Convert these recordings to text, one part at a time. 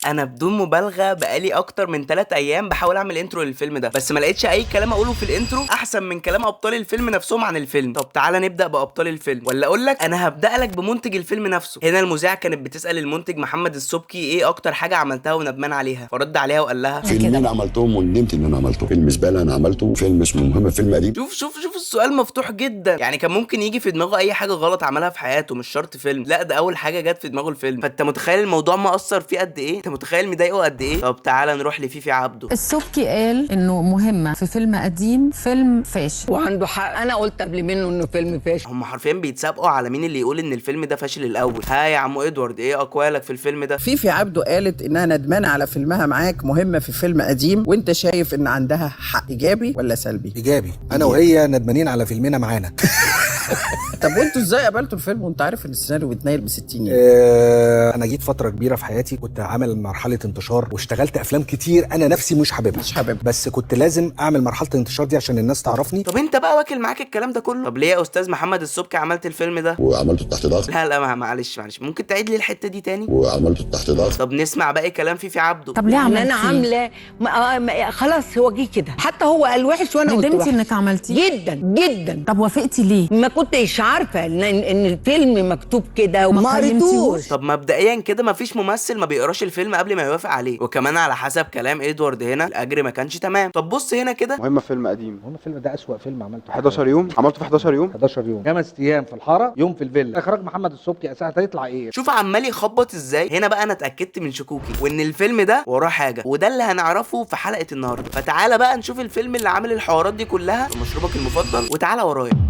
انا بدون مبالغه بقالي اكتر من 3 ايام بحاول اعمل intro للفيلم ده، بس ما لقيتش اي كلام اقوله في ال intro احسن من كلام ابطال الفيلم نفسهم عن الفيلم. طب تعالى نبدا بابطال الفيلم، ولا اقول لك انا هبدا لك بمنتج الفيلم نفسه. هنا المذيعه كانت بتسال المنتج محمد السبكي ايه اكتر حاجة عملتها وندمان عليها، فرد عليها وقال لها فيلمين عملتهم وندمت ان انا عملته، فيلم زبالة انا عملته، فيلم اسمه مهمة، فيلم قديم. شوف شوف شوف، السؤال مفتوح جدا، يعني كان ممكن يجي في دماغه اي حاجة غلط عملها في حياته، مش شرط فيلم، لا ده اول حاجة جت في دماغه الفيلم. فانت متخيل الموضوع مأثر فيه قد ايه؟ انت متخيل مضايقه قد ايه؟ طب تعالى نروح لفيفي عبده. السبكي قال انه مهمة في فيلم قديم فيلم فاشل، وعنده حق، انا قلت قبل منه انه فيلم فاشل. هم حرفيا بيتسابقوا على مين اللي يقول ان الفيلم ده فاشل الاول. ها يا عمو ادوارد، ايه اقوالك في الفيلم ده؟ فيفي عبده قالت انها ندمانه على فيلمها معاك مهمة في فيلم قديم، وانت شايف ان عندها حق، ايجابي ولا سلبي؟ ايجابي. انا وهي ندمانين على فيلمنا معانا. طب وانتوا ازاي قبلتوا الفيلم وانت عارف ان السيناريو بيتنيل ب 60 جنيه؟ انا جيت فترة كبيرة في حياتي كنت عامل مرحلة انتشار واشتغلت افلام كتير انا نفسي مش حاببها، مش حاببها، بس كنت لازم اعمل مرحلة الانتشار دي عشان الناس تعرفني. طب انت بقى واكل معاك الكلام ده كله؟ طب ليه يا استاذ محمد السبكي عملت الفيلم ده؟ وعملته تحت ضغط. لا لا معلش معلش، ممكن تعيد لي الحتة دي تاني؟ وعملته تحت ضغط. طب نسمع باقي كلام فيفي عبده. طب ليه عملتيه؟ انا عامله خلاص هو جه كده، حتى هو قال وحش وانا قلت وحش. ندمتي انك عملتيه؟ جدا جدا. طب وافقتي ليه؟ ما كنتش عارفه ان الفيلم مكتوب كده وما قريتوش. طب مبدئيا كده مفيش ممثل ما بيقراش الفيلم قبل ما يوافق عليه، وكمان على حسب كلام ادوارد هنا الاجر ما كانش تمام. طب بص هنا كده، مهمة فيلم قديم، مهمة فيلم ده اسوأ فيلم عملته. 11 يوم عملته، في 11 يوم، 11 يوم، 5 ايام في الحارة، يوم في الفيلا. اخراج محمد السبكي اساسا هيطلع ايه؟ شوف عمال يخبط ازاي. هنا بقى انا اتاكدت من شكوكي وان الفيلم ده وراه حاجة، وده اللي هنعرفه في حلقة النهارده. فتعالى بقى نشوف الفيلم اللي عامل الحوارات دي كلها، مشروبك المفضل، وتعالى ورايا.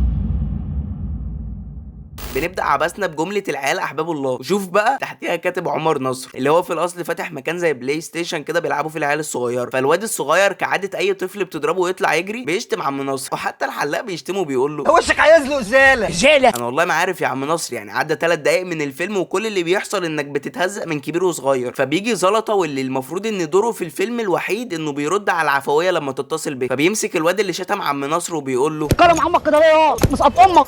بنبدا عبثنا بجملة العيال احباب الله، وشوف بقى تحتيها كاتب عمر نصر اللي هو في الاصل فاتح مكان زي بلاي ستيشن كده بيلعبوا فيه العيال الصغيرة. فالواد الصغير كعادة اي طفل بتضربه ويطلع يجري بيشتم عم نصر، وحتى الحلاق بيشتمه وبيقول له وشك عايز له زاله زاله. انا والله ما عارف يا عم نصر، يعني عدى 3 دقايق من الفيلم وكل اللي بيحصل انك بتتهزق من كبير وصغير. فبيجي زلطه، واللي المفروض ان دوره في الفيلم الوحيد انه بيرد على العفوية لما تتصل بيه، فبيمسك الواد اللي شتم عم نصر وبيقول له كرم عمك كده ليه؟ مسقط امك.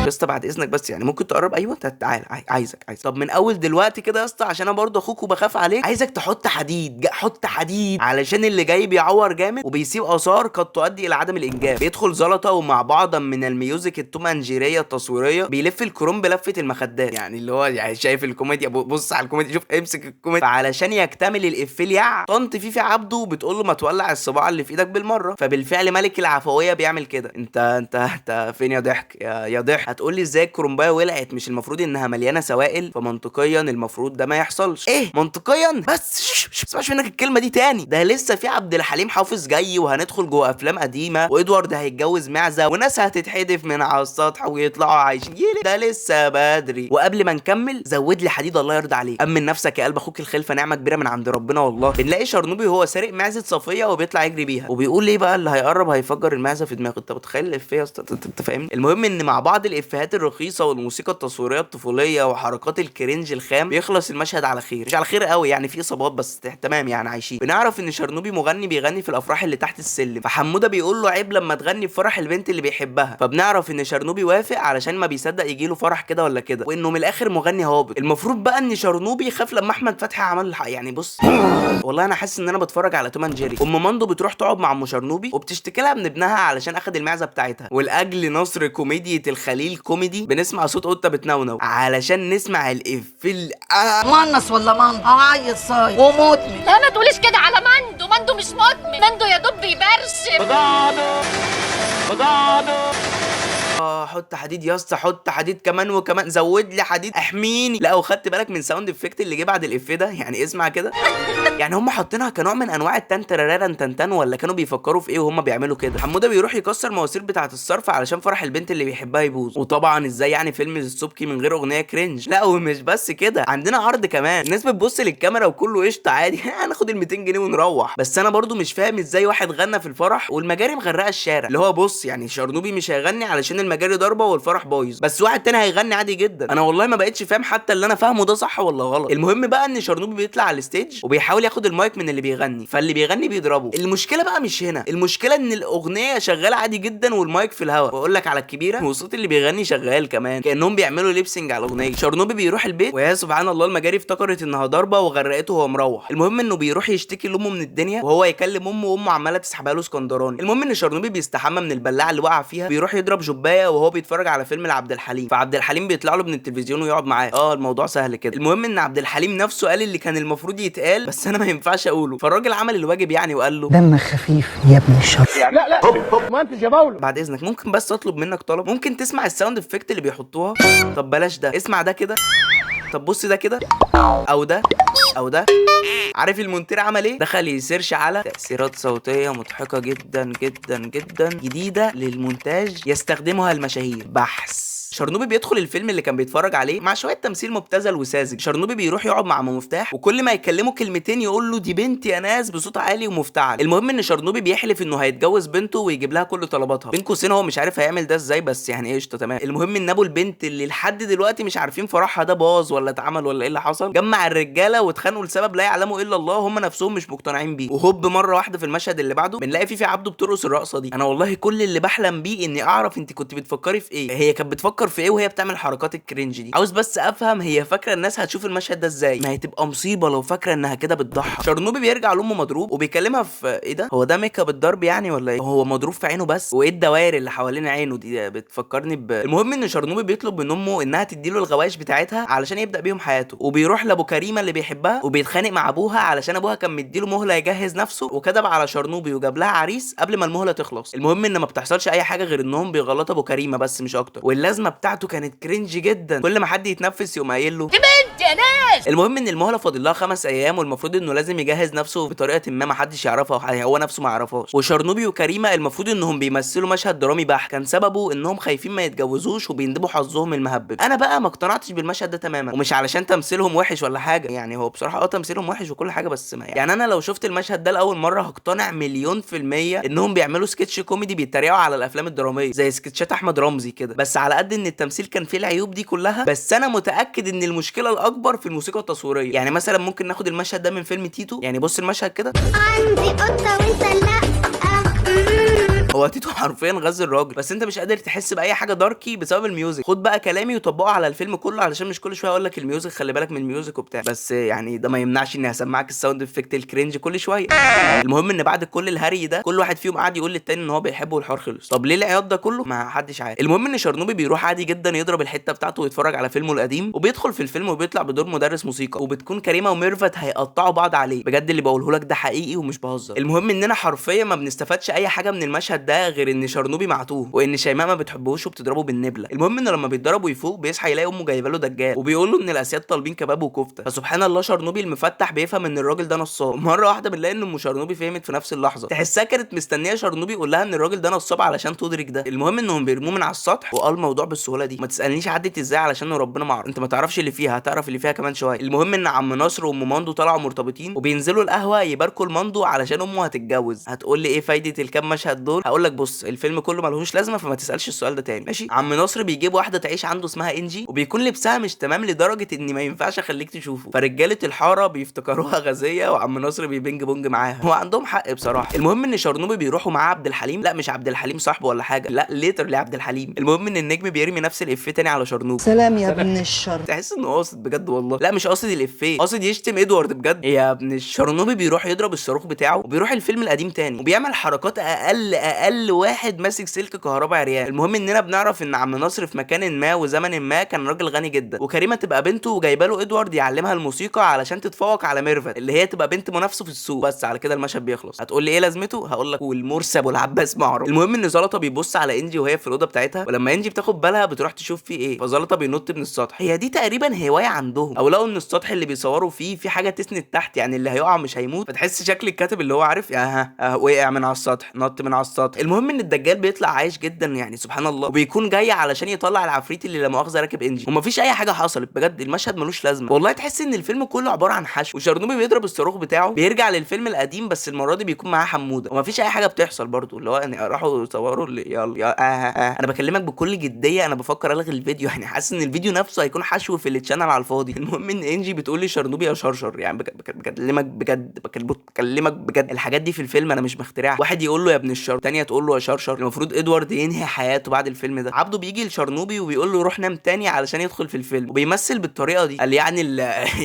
يا اسطى بعد اذنك بس، يعني ممكن تقرب؟ ايوه تعال، عايزك عايزك. طب من اول دلوقتي كده يا اسطى، عشان انا برضه اخوك وبخاف عليك، عايزك تحط حديد، حط حديد علشان اللي جاي بيعور جامد وبيسيب اثار قد تؤدي الى عدم الانجاب. بيدخل زلطه ومع بعضا من ال music التومانجيريه التصويرية بيلف الكروم بلفه المخدات، يعني اللي هو يعني شايف الكوميديا، بص على الكوميديا، شوف امسك الكوميديا. فعلشان يكتمل الافيه يع طنط فيفي عبده بتقول له ما تولع الصباع اللي في ايدك بالمرة، فبالفعل ملك العفوية بيعمل كده. انت انت انت فين يا ضحك يا ضحك؟ هتقول لي ازاي الكرومبايه ولعت؟ مش المفروض انها مليانة سوائل؟ فمنطقيا المفروض ده ما يحصلش. ايه منطقيا؟ بس ما اسمعش منك الكلمة دي تاني. ده لسه في عبد الحليم حافظ جاي، وهندخل جوه افلام قديمة، وادوارد هيتجوز معزة، وناس هتتحدف من على السطح ويطلعوا عايشين. ده لسه بدري. وقبل ما نكمل زود لي حديد الله يرضى عليك، امن نفسك يا قلب اخوك، الخلفة نعمه كبيرة من عند ربنا والله. بنلاقي شرنوبي وهو سارق معزة صفيه وبيطلع يجري بيها، وبيقول ايه بقى اللي هيقرب هيفجر المعزه في دماغه. انت متخيل الافيه يا اسطى؟ انت فاهمني؟ المهم ان مع بعض الافيهات الرخيصة والموسيقى التصويرية الطفولية وحركات ال cringe الخام بيخلص المشهد على خير، مش على خير قوي يعني، في اصابات بس تمام يعني عايشين. بنعرف ان شرنوبي مغني بيغني في الافراح اللي تحت السلم، فحموده بيقول له عيب لما تغني في فرح البنت اللي بيحبها، فبنعرف ان شرنوبي وافق علشان ما بيصدق يجي له فرح كده ولا كده، وانه من الاخر مغني هابط. المفروض بقى ان شرنوبي خاف لما احمد فتحي عمل يعني بص والله انا حاسس ان انا بتفرج على توم اند جيري. ام ماندو بتروح تقعد مع ام شرنوبي وبتشتكي لها من ابنها علشان اخد المعزه بتاعتها، ولاجل نصر كوميديا الخليل كوميدي بنسمع صوت قطة بتنونو علشان نسمع الافيه منص ولا مندو عيط صايم ومدمن. لا ما تقوليش كده على مندو، مندو مش مدمن، مندو يا دوب بيبرشم. حط حديد يا اسطى، حط حديد كمان وكمان، زود لي حديد، احميني. لا وخدت بالك من sound effect اللي جه بعد الافيه ده؟ يعني اسمع كده، يعني هم حاطينها كنوع من انواع التنترارن تنتن، ولا كانوا بيفكروا في ايه وهم بيعملوا كده؟ حموده بيروح يكسر مواسير بتاعه الصرف علشان فرح البنت اللي بيحبها يبوظ. وطبعا ازاي يعني فيلم السبكي من غير اغنية cringe؟ لا ومش بس كده، عندنا عرض كمان، الناس بتبص للكاميرا وكله قشطه عادي هناخد ال 200 جنيه ونروح. بس انا برضو مش فاهم ازاي واحد غنى في الفرح والمجاري مغرقة الشارع، اللي هو بص يعني شرنوبي مش هيغني علشان المجاري المجاري ضربه والفرح بايظ، بس واحد تاني هيغني عادي جدا. انا والله ما بقتش فاهم حتى اللي انا فاهمه ده صح ولا غلط. المهم بقى ان شرنوبي بيطلع على ال stage وبيحاول ياخد المايك من اللي بيغني، فاللي بيغني بيضربه. المشكلة بقى مش هنا، المشكلة ان الاغنية شغالة عادي جدا والمايك في الهواء. واقول لك على الكبيرة، وصوت اللي بيغني شغال كمان، كانهم بيعملوا lip sync على الاغنية. شرنوبي بيروح البيت ويا سبحان الله المجاري افتكرت انها ضربه وغرقته وهو مروح. المهم انه بيروح يشتكي لامه من الدنيا، وهو يكلم امه وامه عماله تسحبها له اسكندراني. المهم ان شرنوبي بيستحمى من البلاعة اللي وقع فيها، بيروح يضرب جبايه وهو بيتفرج على فيلم لعبد الحليم، فعبد الحليم بيطلع له من التلفزيون ويقعد معاه. الموضوع سهل كده. المهم ان عبد الحليم نفسه قال اللي كان المفروض يتقال، بس انا ما ينفعش اقوله، فالراجل عمل الواجب يعني وقال له دمك خفيف يا ابن الشر. لا لا هوب هوب ما انتش يا باولو. بعد اذنك ممكن بس اطلب منك طلب؟ ممكن تسمع ال sound effect اللي بيحطوها؟ طب بلاش ده، اسمع ده كده، طب بص ده كده، او ده او ده. عارف المونتير عمل ايه؟ دخل ي search على تأثيرات صوتية مضحكة جدا جدا جدا جديدة للمونتاج يستخدمها المشاهير. بحث. شرنوبي بيدخل الفيلم اللي كان بيتفرج عليه مع شوية تمثيل مبتذل وساذج. شرنوبي بيروح يقعد مع ام مفتاح، وكل ما يكلمه كلمتين يقول له دي بنتي يا ناس بصوت عالي ومفتعل. المهم ان شرنوبي بيحلف انه هيتجوز بنته ويجيب لها كل طلباتها، بين قوسين هو مش عارف هيعمل ده ازاي، بس يعني قشطه تمام. المهم ان ابو البنت اللي لحد دلوقتي مش عارفين فرحها ده باظ ولا اتعمل ولا ايه اللي حصل، جمع الرجالة واتخانقوا لسبب لا يعلمه الا الله، هم نفسهم مش مقتنعين بيه. وهوب مرة واحدة في المشهد اللي بعده بنلاقي فيفي عبده بترقص الرقصة دي. انا والله كل اللي بحلم بيه اني اعرف انت كنت بتفكري في ايه، هي كانت بتفكر في ايه وهي بتعمل حركات ال cringe دي. عاوز بس افهم هي فاكره الناس هتشوف المشهد ده ازاي؟ ما هي تبقى مصيبة لو فاكره انها كده بتضحك. شرنوبي بيرجع لامه مضروب وبيكلمها في ايه ده، هو ده make up الضرب يعني ولا ايه؟ هو مضروب في عينه بس، وايه الدوائر اللي حوالين عينه دي؟ بتفكرني المهم ان شرنوبي بيطلب من امه انها تديله الغوايش بتاعتها علشان يبدا بيهم حياته، وبيروح لابو كريمة اللي بيحبها وبيتخانق مع ابوها علشان ابوها كان مديله مهله يجهز نفسه، وكتب على شرنوبي وجاب لها عريس قبل ما المهلة تخلص. المهم ان ما بتحصلش اي حاجة غير انهم بيغلطوا ابو كريمة بس مش اكتر، واللازمه بتاعته كانت cringe جدا، كل ما حد يتنفس يقوم قايل له دي بنت يا ناس. المهم ان المهلة فاضل لها 5 ايام، والمفروض انه لازم يجهز نفسه بطريقة ما محدش يعرفها، هو نفسه ما يعرفهاش. وشرنوبي وكريمه المفروض انهم بيمثلوا مشهد درامي بحت كان سببه انهم خايفين ما يتجوزوش وبيندبوا حظهم المهبب. انا بقى ما اقتنعتش بالمشهد ده تماما، ومش علشان تمثيلهم وحش ولا حاجة، يعني هو بصراحة تمثيلهم وحش وكل حاجة، بس ما يعني انا لو شفت المشهد ده لاول مرة هقتنع 1,000,000% انهم بيعملوا سكتش كوميدي بيتريقوا على الافلام الدرامية زي سكتشات احمد رمزي كده. بس على قد ان التمثيل كان فيه العيوب دي كلها، بس انا متاكد ان المشكلة الاكبر في الموسيقى التصويرية. يعني مثلا ممكن ناخد المشهد ده من فيلم تيتو، يعني بص المشهد كده، عندي قطة وانت لا. هو تيتو حرفيا غز الراجل، بس انت مش قادر تحس باي حاجة darky بسبب ال music. خد بقى كلامي وطبقه على الفيلم كله، علشان مش كل شوية اقول لك ال music خلي بالك من ال music وبتاع، بس يعني ده ما يمنعش اني هسمعك ال sound effect ال cringe كل شوية. المهم ان بعد كل الهري ده كل واحد فيهم قعد يقول للتاني ان هو بيحبه والحوار خلص. طب ليه العياط ده كله؟ ما حدش عارف. المهم ان شرنوبي بيروح عادي جدا يضرب الحتة بتاعته ويتفرج على فيلمه القديم، وبيدخل في الفيلم وبيطلع بدور مدرس موسيقى، وبتكون كريمة وميرفت هيقطعوا بعض عليه. بجد اللي بقوله لك ده حقيقي ومش بهزر. المهم اننا حرفيا ما بنستفادش اي حاجة من المشهد ده غير ان شرنوبي معتوه وان شيماء ما بتحبهوش وبتضربه بالنبله. المهم انه لما بيتضرب ويفوق بيصحى يلاقي امه جايبه له دجال وبيقول له ان الاسياد طالبين كباب وكفته. فسبحان الله شرنوبي المفتح بيفهم ان الراجل ده نصاب. مرة واحدة بنلاقي ان ام شرنوبي فهمت في نفس اللحظة، تحسها كانت مستنيه شرنوبي يقول لها ان الراجل ده نصاب علشان تدرك ده. المهم انهم بيرموه من على السطح، وقال الموضوع بالسهولة دي، ما تسالنيش عدت ازاي علشان ربنا ما عارف، انت ما تعرفش اللي فيها، هتعرف اللي فيها كمان شوية. المهم ان عم نصر وام ماندو طلعوا مرتبطين وبينزلوا القهوة يباركوا لماندو علشان امه هتتجوز. هتقول لي ايه فايده الكام مشهد دول؟ هقول لك بص الفيلم كله ملهوش لازمه فما تسالش السؤال ده تاني، ماشي. عم نصر بيجيب واحدة تعيش عنده اسمها انجي، وبيكون لبسها مش تمام لدرجة ان ما ينفعش اخليك تشوفه، فرجاله الحارة بيفتكروها غازية وعم نصر بيبنج بونج معاها، هو عندهم حق بصراحة. المهم ان شرنوبي بيروحوا معاه عبد الحليم، لا مش عبد الحليم صاحبه ولا حاجة، لا literally عبد الحليم. المهم ان النجم بيرمي نفس الافيه تاني على شرنوبي، سلام يا ابن الشر. تحس انه قاصد بجد والله، لا مش قاصد الافيه، قاصد يشتم ادوارد بجد يا ابن. الشرنوبي بيروح يضرب الصاروخ بتاعه وبيروح الفيلم القديم تاني وبيعمل حركات اقل واحد ماسك سلك كهرباء عريان. المهم اننا بنعرف ان عم نصر في مكان ما وزمن ما كان راجل غني جدا، وكريمه تبقى بنته وجايبه له ادوارد يعلمها الموسيقى علشان تتفوق على ميرفت اللي هي تبقى بنت منافسه في السوق. بس على كده المشهد بيخلص. هتقول لي ايه لازمته؟ هقول لك والمرسي ابو العباس ما اعرف. المهم ان زلطه بيبص على انجي وهي في الاوضة بتاعتها، ولما انجي بتاخد بالها بتروح تشوف فيه ايه، فزلطه بينط من السطح. هي دي تقريبا هواية عندهم، او لقوا ان السطح اللي بيصوروا فيه في حاجة تسند تحت، يعني اللي هيقع مش هيموت. فتحس شكل الكاتب اللي هو عارف وقع من على السطح، نط من على السطح، خاطر. المهم ان الدجال بيطلع عايش جدا يعني سبحان الله، وبيكون جاي علشان يطلع العفريت اللي لا مؤاخذة راكب انجي، ومفيش اي حاجة حصلت بجد، المشهد ملوش لازمه والله. تحس ان الفيلم كله عبارة عن حشو. وشرنوبي بيضرب الصاروخ بتاعه، بيرجع للفيلم القديم بس المرة دي بيكون معاه حموده، ومفيش اي حاجة بتحصل برضو، اللي هو يعني راحوا صوروا اللي يلا يا انا بكلمك بكل جدية، انا بفكر الغي الفيديو، يعني حاسس ان الفيديو نفسه هيكون حشو في ال channel على الفاضي. المهم ان انجي بتقول لي شرنوبي يا شرشر، يعني بكلمك بجد، بكلمك بجد، الحاجات دي في الفيلم انا مش مخترعها. واحد يقول له يا ابن الشر، تانية تقول له يا شرشر. المفروض ادوارد ينهي حياته بعد الفيلم ده. عبده بيجي لشرنوبي وبيقول له روح نام تاني علشان يدخل في الفيلم، وبيمثل بالطريقة دي، قال يعني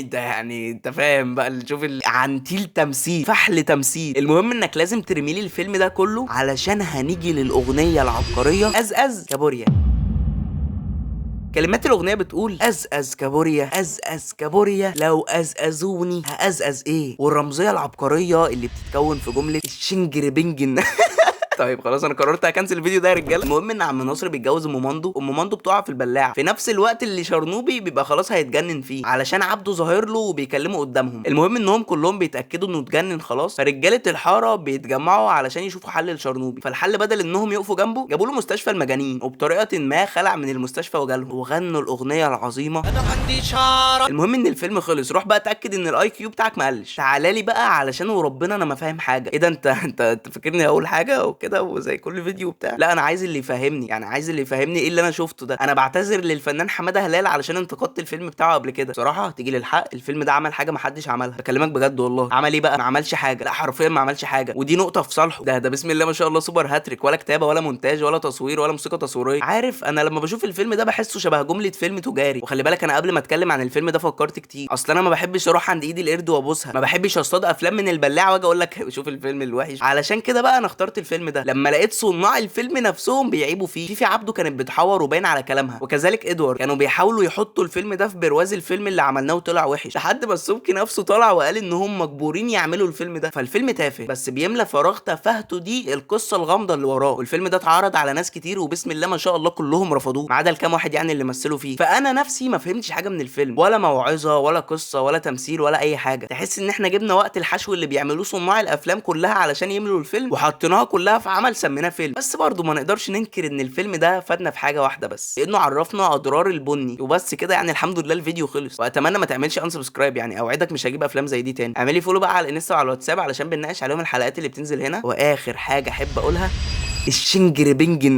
ده يعني انت فاهم بقى، شوف عنتيل تمثيل، فحل تمثيل. المهم انك لازم ترمي لي الفيلم ده كله علشان هنيجي للاغنية العبقرية ازأز كابوريا. كلمات الاغنية بتقول ازأز كابوريا ازأز كابوريا لو ازأزوني هأزأز ايه، والرمزيه العبقرية اللي بتتكون في جملة الشنجر بنجن. طيب خلاص انا قررت ه cancel الفيديو ده يا رجاله. المهم ان عم نصر بيتجوز ام ماندو، ام ماندو بتقع في البلاعة في نفس الوقت اللي شرنوبي بيبقى خلاص هيتجنن فيه علشان عبده ظاهر له وبيكلمه قدامهم. المهم انهم كلهم بيتاكدوا انه اتجنن خلاص، فرجاله الحارة بيتجمعوا علشان يشوفوا حل لشرنوبي. فالحل بدل انهم يقفوا جنبه جابوا له مستشفى المجانين، وبطريقة ما خلع من المستشفى وجالهم وغنوا الاغنية العظيمة انا عندي شعره. المهم ان الفيلم خلص، روح بقى اتاكد ان ال IQ بتاعك ما قلش. تعالى لي بقى علشان وربنا انا ما فاهم حاجة. ايه ده انت فاكرني اقول حاجة وكده وزي كل فيديو بتاع؟ لا انا عايز اللي يفهمني، يعني عايز اللي يفهمني ايه اللي انا شفته ده. انا بعتذر للفنان حمادة هلال علشان انتقدت الفيلم بتاعه قبل كده. بصراحة تيجي للحق، الفيلم ده عمل حاجة ما حدش عملها، بكلمك بجد والله. عمل ايه بقى؟ ما عملش حاجة، لا حرفيا ما عملش حاجة، ودي نقطة في صالحه. ده بسم الله ما شاء الله super hat-trick، ولا كتابه ولا مونتاج ولا تصوير ولا موسيقى تصويرية. عارف انا لما بشوف الفيلم ده بحسه شبه جملة فيلم تجاري. وخلي بالك انا قبل ما اتكلم عن الفيلم ده فكرت كتير، اصل انا ما بحبش اروح عند ايد القرد وابوسها، ما بحبش اصطاد افلام من البلاعة واجي اقول لك شوف الفيلم الوحش. علشان كده بقى انا اخترت الفيلم ده لما لقيت صناع الفيلم نفسهم بيعيبوا فيه. فيفي عبده كانت بتحور وباين على كلامها، وكذلك ادوارد، كانوا بيحاولوا يحطوا الفيلم ده في برواز الفيلم اللي عملناه وطلع وحش، لحد ما السبكي نفسه طلع وقال انهم مجبورين يعملوا الفيلم ده. فالفيلم تافه بس بيملى فراغ تفاهته دي القصة الغامضة اللي وراه. والفيلم ده اتعرض على ناس كتير وبسم الله ما شاء الله كلهم رفضوه، ما عدا الكام واحد يعني اللي مثلوا فيه. فانا نفسي ما فهمتش حاجة من الفيلم، ولا موعظة ولا قصة ولا تمثيل ولا اي حاجة. تحس ان احنا جبنا وقت الحشو اللي بيعملوه صناع الافلام كلها علشان يملوا الفيلم وحطيناها كلها في عمل سميناه فيلم. بس برضه ما نقدرش ننكر ان الفيلم ده فادنا في حاجة واحدة بس، انه عرفنا اضرار البني وبس كده. يعني الحمد لله الفيديو خلص، واتمنى ما تعملش unsubscribe، يعني اوعدك مش هجيب افلام زي دي تاني. اعملي follow بقى على الانستا وعلى الواتساب علشان بنناقش عليهم الحلقات اللي بتنزل هنا. واخر حاجة احب اقولها، الشنجر بنجن.